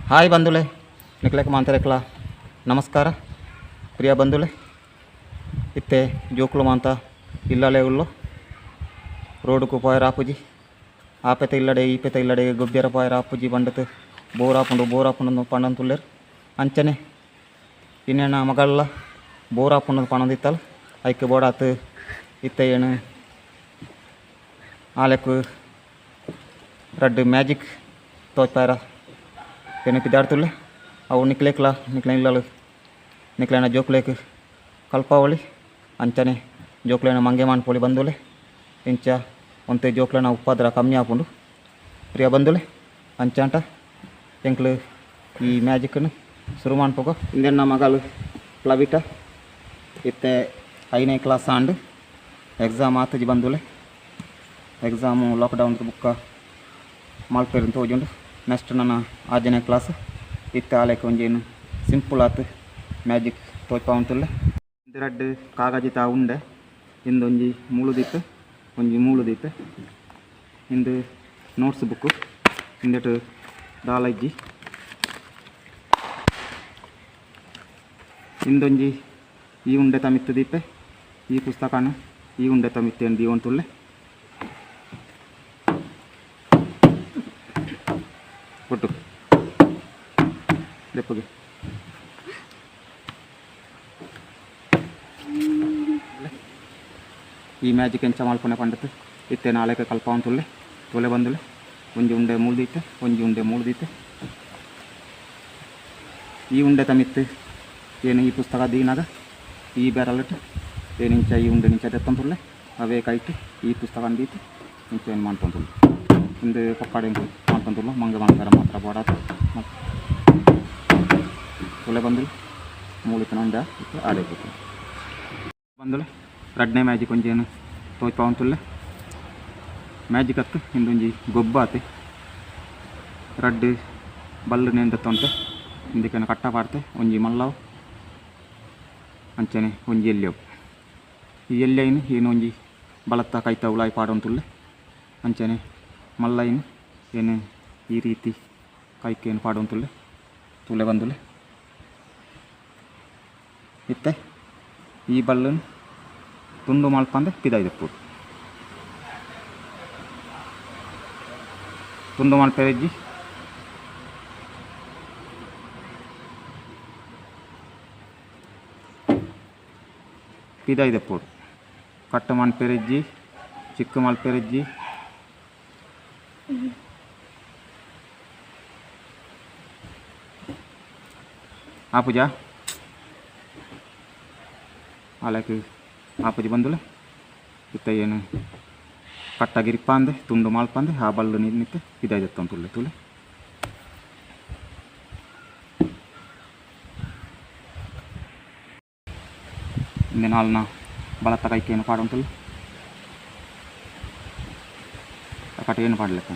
Hi ಬಂಧುಲೆ, ನಿಕ್ಲೆಕ್ ಮಾಂತರೆಕ್ಲ ನಮಸ್ಕಾರ. ಪ್ರಿಯ ಬಂಧುಲೆ, ಇತ್ತೆ ಜೋಕುಲು ಮಾಂತ ಇಲ್ಲಲೆ ಉಳ್ಳೋ ರೋಡುಕು ಪೋಯರ ಆಪುಜಿ, ಆಪೆತ ಇಲ್ಲಡೆ ಈಪೆತ ಇಲ್ಲಡೆ ಗೊಬ್ಬ್ಯರ ಪೋಯರ ಆಪುಜಿ ಬಂಡತ್ ಬೋರಾಪುಂಡು ಬೋರಾಪುಂಡು ಪಂಡೊಂದುಲ್ಲೆರ್. ಅಂಚನೆ ಇನ್ನೇನ ಮಗಲ್ಲ ಬೋರಾಪುಂಡು ಪಣೊಂದಿತ್ತಲ್, ಐಕ್ ಬೋಡಾತ್ ಇತ್ತೆ ಏನು ಆಲೆಕ್ ರಡ್ಡ್ ಮ್ಯಾಜಿಕ್ ತೋಜ್ಪಾಯರ ಏನು ಪಿದಾಡ್ತುಲ್ಲೆ. ಅವು ನಿಕ್ಲೇಕ್ಲ ನಿಕ್ಲೆ ಇಲ್ಲಲು ನಿಕ್ಲೆನ ಜೋಕ್ಲೇಕ್ ಕಲ್ಪಾವಳಿ. ಅಂಚನೆ ಜೋಕ್ಲೆನ ಮಂಗೆ ಮಾನ್ಪೊಳಿ ಬಂಧುಲೆ. ಇಂಚ ಒಂತೆ ಜೋಕ್ಲೆನ ಉಪದ್ರ ಕಮ್ಮಿ ಆಪುಂಡು ಪ್ರಿಯ ಬಂಧುಲೆ. ಅಂಚಾಂಟ ಎಂಕ್ಲು ಈ ಮ್ಯಾಜಿಕ್ನು ಶುರು ಮಾನ್ಪೊಗ. ಇಂದೆನ್ನ ಮಗಲು ಪ್ಲವಿಟ ಇತ್ತೆ 5ನೇ ಕ್ಲಾಸ್ ಆಂಡ್, ಎಕ್ಸಾಮ್ ಆತುಜಿ ಬಂಧುಲೆ. ಎಕ್ಸಾಮು ಲಾಕ್ಡೌನ್ ಬುಕ್ಕ ಮಲ್ಪೆರ್ ತೋಜುಂಡು. ನೆಕ್ಸ್ಟ್ ನನ್ನ 6ನೇ ಕ್ಲಾಸ್. ಇತ್ತೆ ಆಲೆಕ್ ಒಂಜೇನು ಸಿಂಪಲ್ ಆತು ಮ್ಯಾಜಿಕ್ ತೋಜ್ಪಾವೊಂತುಲ್ಲೆ. ರಡ್ಡ್ ಕಾಗಜಿತ ಉಂಡೆ, ಇಂದೊಂಜಿ ಮೂಲು ದೀಪೆ ಒಂಜಿ ಮೂಲು ದೀಪೆ. ಇಂದು ನೋಟ್ಸ್ ಬುಕ್ಕು, ಇಂದೆಟ್ ದಾಲ ಇಜ್ಜಿ. ಇಂದೊಂಜಿ ಈ ಉಂಡೆ ತಮಿತ್ತು ದೀಪೆ, ಈ ಪುಸ್ತಕನ ಈ ಉಂಡೆ ತಮಿತ್ತೇನು ದೀವೊಂತುಲ್ಲೆ. ಕೊಟ್ಟು ದೆಪ್ಪುಗೆ ಈ ಮ್ಯಾಜಿಕ್ ಎಂಚ ಮಲ್ಪುನೆ ಪಂಡತ್ ಇತ್ತೆ ನಾಳೆಕ ಕಲ್ಪಾವೊಂತುಲ್ಲೆ. ತೋಲೆ ಬಂದುಲೆ, ಒಂಜಿ ಉಂಡೆ ಮೂಲು ದೀತೆ ಒಂಜಿ ಉಂಡೆ ಮೂಲು ದೀತೆ. ಈ ಉಂಡೆ ತಮಿತ್ತು ಏನು ಈ ಪುಸ್ತಕ ದೀನಾಗ ಈ ಬ್ಯಾರಲ್ಟ್ ಏನು ಇಂಚ ಈ ಉಂಡೆ ಇಂಚ ದೆತ್ತೊಂತುಲ್ಲೆ. ಅವೇ ಕೈಟ್ ಈ ಪುಸ್ತಕ ದೀತು ಇಂಚ ಏನು ಮಾಡ್ತೊಂತುಲ್ಲೆ. ಇಂದು ಪಕ್ಕಾಡೆ ಮಾಡ್ತೊಂತುಲ್ಲ ಮಂಗೆ ಮಾನ್ಪೆರ ಮಾತ್ರ ಬೋಡಾತ. ತೋಲೆ ಬಂದುಲೆ ಮೂಲಿತನ ಉಂಡೆ ಇತ್ತೆ ಆಡೆ ಪೋತು ಬಂದುಲೆ. ರಡ್ನೇ ಮ್ಯಾಜಿಕ್ ಒಂಜೇನು ತೋಜ್ಪಾವೊಂತುಲ್ಲೆ. ಮ್ಯಾಜಿಕ್ ಅತ್ತು ಇಂದೊಂಜಿ ಗೊಬ್ಬ ಆತೆ. ರಡ್ಡ್ ಬಲ್ಲು ನೇಂದತ್ತೊಂತೆ ಇಂದಕ್ಕೆನ ಕಟ್ಟ ಪಾಡ್ತೆ, ಒಂಜಿ ಮಲ್ಲವು ಅಂಚನೆ ಒಂಜಿ ಎಲ್ಯವು. ಈ ಎಲ್ಯೈನ್ ಏನು ಒಂಜಿ ಬಲತ್ತ ಕೈತ ಉಲಾಯಿ ಪಾಡೊಂತುಲ್ಲೆ. ಅಂಚನೆ ಮಲ್ಲೈನ್ ಏನು ಈ ರೀತಿ ಕೈಕೇನು ಪಾಡೊಂತುಲ್ಲೆ. ತೂಲೆ ಬಂದುಲೆ, ಇತ್ತೆ ಈ ಬಲ್ಲನ್ ತುಂಡು ಮಲ್ಪಂದೆ ಪಿದಾಯಿ ದೆಪ್ಪೊಡು. ತುಂಡು ಮಲ್ಪೆರೆಜ್ಜಿ ಪಿದಾಯಿ ದೆಪ್ಪೊಡು. ಕಟ್ಟ ಮನ್ಪೆರೆಜ್ಜಿ ಚಿಕ್ಕ ಮಲ್ಪೆರೆಜ್ಜಿ. ಆಪುಜಾ ಆಲಕ್ ಆಪುಜಿ ಬಂದುಲೆ. ಇತ್ತೆ ಏನು ಕಟ್ಟ ಗಿರಿಪಾಂದೆ ತುಂಡು ಮಲ್ಪಂದೆ ಆ ಬಲ್ಲು ನಿತ್ತೆ ಪಿದಾಯಿ ದೆತ್ತೊಂತುಲ್ಲೆ. ತೂಲೆ ಇಂದೆ ನಾಲ್ನ ಬಲತ್ತ ಕೈಕೇನು ಪಾಡೊಂತುಲ್ಲೆ. ಕಟ ಏನು ಪಾಡಲೆಕ್ಕ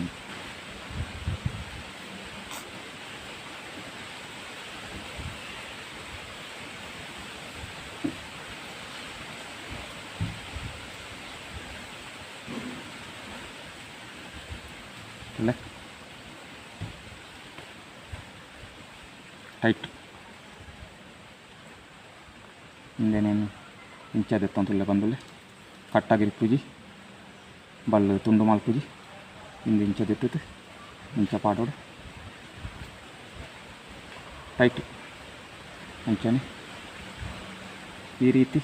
ಅಲ್ಲೇ ಟೈಟ್ ಇಂದೆನೇನು ಇಂಚ ದೆತ್ತೊಂತುಲ್ಲೆ ಬಂದುಲ್ಲೆ. ಕಟ್ಟಾಗಿರ್ಪುಜಿ ಬಲ್ಲು ತುಂಡು ಮಲ್ಪುಜಿ. ಇಂದು ಇಂಚ ದೆತ್ತುತ್ತು ಇಂಚ ಪಾಡೋಡು ಟೈಟ್. ಅಂಚನೆ ಈ ರೀತಿ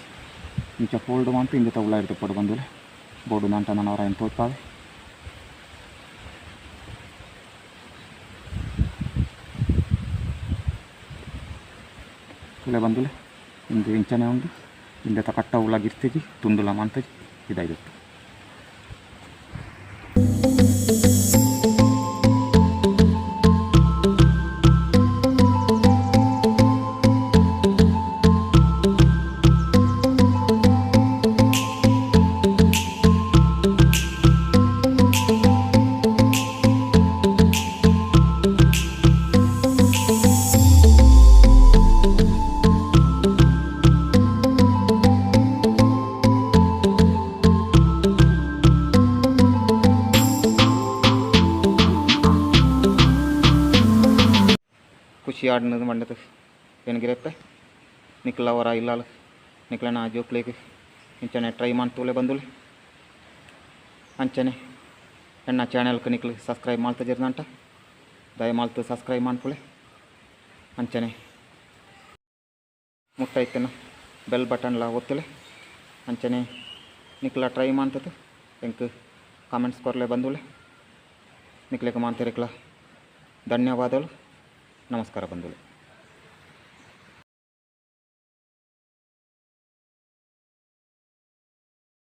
ಇಂಚ ಫೋಲ್ಡ್ ಮಂತು ಇಂದೆತ ಉಲಾಯಿ ದೆಪ್ಪೊಡು ಬಂದುಲೆ. ಬೋರ್ಡು ನಂಟ ನನ ತೋಜ್ಪಾವೆ. ತೂಲೆ ಬಂದುಲೆ, ಇಂದು ಇಂಚನೆ ಉಂಡು. ಇಂದೆತ ಕಟ್ಟ ಉಲಾಗಿರ್ತಿಜಿ ತುಂಡುಲ ಮಂತಜಿ ಇದಾಯ್ತು. ಖುಷಿ ಆಡ್ನದು ಪಂಡದು ಎನ್ಗಿರೆಪ್ಪೆ ನಿಕ್ಲ ಅವರ ಇಲ್ಲಾಲ್ ನಿಕ್ಲೆನ ಜೋಕ್ಲೆಗ್ ಇಂಚನೆ ಟ್ರೈ ಮಂತುಲೆ ಬಂದುಲೆ. ಅಂಚನೆ ಎನ್ನ ಚಾನೆಲ್ಗೆ ನಿಕ್ಲು ಸಬ್ಸ್ಕ್ರೈಬ್ ಮಲ್ತಜಿರ್ದಂಟ ದಯಮಾಲ್ತು ಸಬ್ಸ್ಕ್ರೈಬ್ ಮನ್ಪುಲೆ. ಅಂಚನೆ ಮುಟ್ಟ ಇತ್ತಿನ ಬೆಲ್ ಬಟನ್ಲ ಒತ್ತುಲೆ. ಅಂಚನೆ ನಿಕ್ಲ ಟ್ರೈ ಮಂತದು ಎಂಕ್ ಕಾಮೆಂಟ್ಸ್ ಕೊರ್ಲೆ ಬಂದುಲೆ. ನಿಕ್ಲೆಗ್ ಮಾಂತೆರೆಗ್ಲ ಧನ್ಯವಾದಗಳು. ನಮಸ್ಕಾರ ಬಂಧುಲೆ.